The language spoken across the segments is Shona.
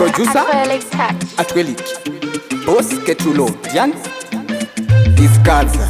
Producer Felix Touch. Atwelik, Boss Ketulo, Ndiani Iskadza.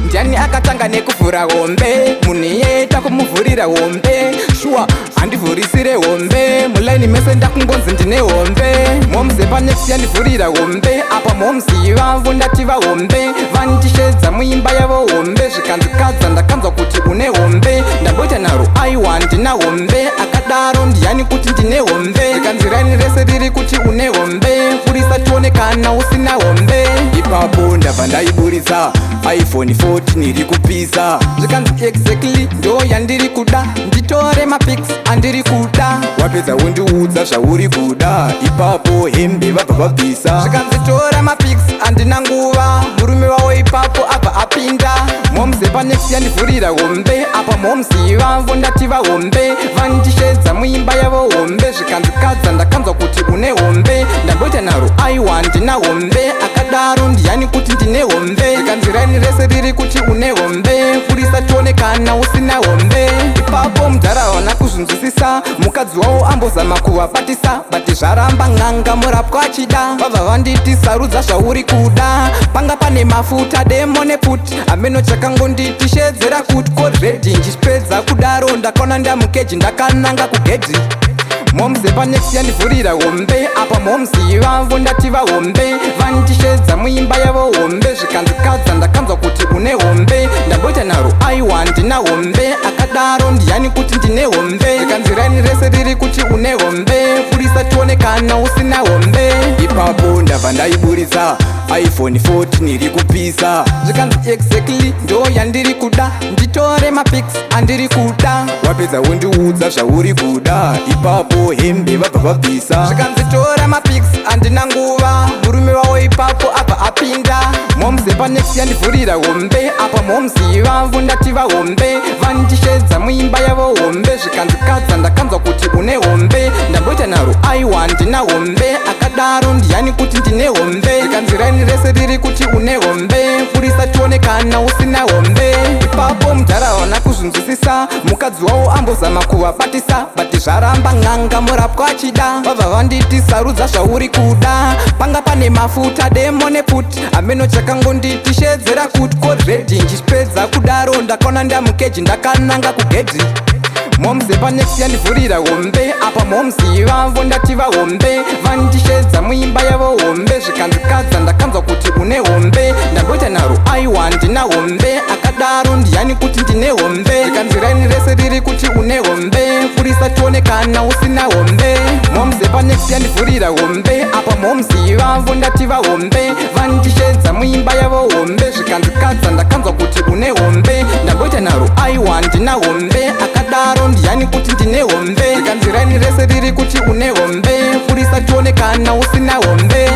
Ndiani akatanga nekuvhura hombe? Munhu iyeye takumuvhurira hombe. Shuwa, handivhurisire hombe. Mulaini mese ndakungonzi ndine hombe. Momz panext yandivhurira hombe. Apa momz vavo ndati vahombe, vandishedza muimba yavo hombe. Zvikanzikadza, ndakanzwa kuti une hombe. Ndamboita naro, aiwa, ndina hombe. Akadaro ndiani kuti ndine hombe? Zvikanzi rese riri kuti une hombe, burisa tione kana usina hombe. Ipapo ndabva ndaiburitsa iPhone 14 iri kupisa. Zvikanzi, "Exactly, ndo yandiri kuda, nditore mapics andiri kuda. Wapedza wondiudza zvauri kuda." Ipapo hembe vabva vabvisa. Zvikanzi, "Tora mapics, handina nguva." Murume wavo ipapo abva apinda. Momz panext yandivhurira hombe. Apa momz vavo ndati vahombe, vandishedza muimba yavo hombe. Zvikanzikadza, ndakanzwa kuti une hombe. Ndamboita naro, aiwa, ndina hombe. Akadaro ndiani kuti ndine hombe? Zvikanzi rese riri kuti une hombe, burisa tione kana usina hombe. Ipapo mudhara havana kuzvinzwisisa. Mukadzi wavo ambozama kuvabatisa, but zvaramba. N'anga murapwa achida. Vabva vanditi, "Sarudza zvauri kuda." Panga pane mafuta, demo neputi. Hameno chakangonditi shedzera kuti code red. Ndichipedza kudaro ndakaona ndamukeji, ndakananga kugedhi. Momz panext yandivhurira hombe. Apa momz vavo ndati vahombe, vandishedza muimba yavo hombe. Zvikanzikadza, ndakanzwa kuti une hombe. Ndamboita naro, aiwa, ndina hombe. Akadaro ndiani kuti ndine hombe? Zvikanzi rese riri kuti une hombe, burisa tione kana usina hombe. Ipapo ndabva ndaiburitsa iPhone 14 iri kupisa. Zvikanzi, "Exactly, ndo yandiri kuda, nditore mapics andiri kuda. Wapedza wondiudza zvauri kuda." Ipapo hembe vabva vabvisa. Zvikanzi, "Tora mapics, handina nguva." Murume wavo ipapo abva apinda. Momz panext yandivhurira hombe. Apa momz vavo ndati vahombe, vandishedza muimba yavo hombe. Zvikanzikadza, ndakanzwa kuti une hombe. Ndamboita naro, aiwa, ndina hombe. Akadaro ndiani kuti ndine hombe? Zvikanzi rese riri kuti une hombe, burisa tione kana usina hombe. Ipapo mudhara havana kuzvinzwisisa. Mukadzi wavo ambozama kuvabatisa, but zvaramba. N'anga murapwa achida. Vabva vanditi, "Sarudza zvauri kuda." Panga pane mafuta, demo neputi. Hameno chakangonditi shedzera kuti code red. Ndichipedza kudaro ndakaona ndamukeji, ndakananga kugedhi. Momz panext yandivhurira hombe. Apa momz vavo ndati vahombe, vandishedza muimba yavo hombe. Zvikanzikadza, ndakanzwa kuti une hombe. Ndamboita naro, aiwa, ndina hombe. Akadaro ndiani kuti ndine hombe? Zvikanzi rese riri kuti une hombe, burisa tione kana usina hombe. Momz panext yandivhurira hombe. Apa momz vavo ndati vahombe, vandishedza muimba yavo hombe. Zvikanzikadza, ndakanzwa kuti une hombe. Ndamboita naro, aiwa, ndina hombe. Akadaro ndiani kuti ndine hombe? Zvikanzi rese riri kuti une hombe, burisa tione kana usina hombe.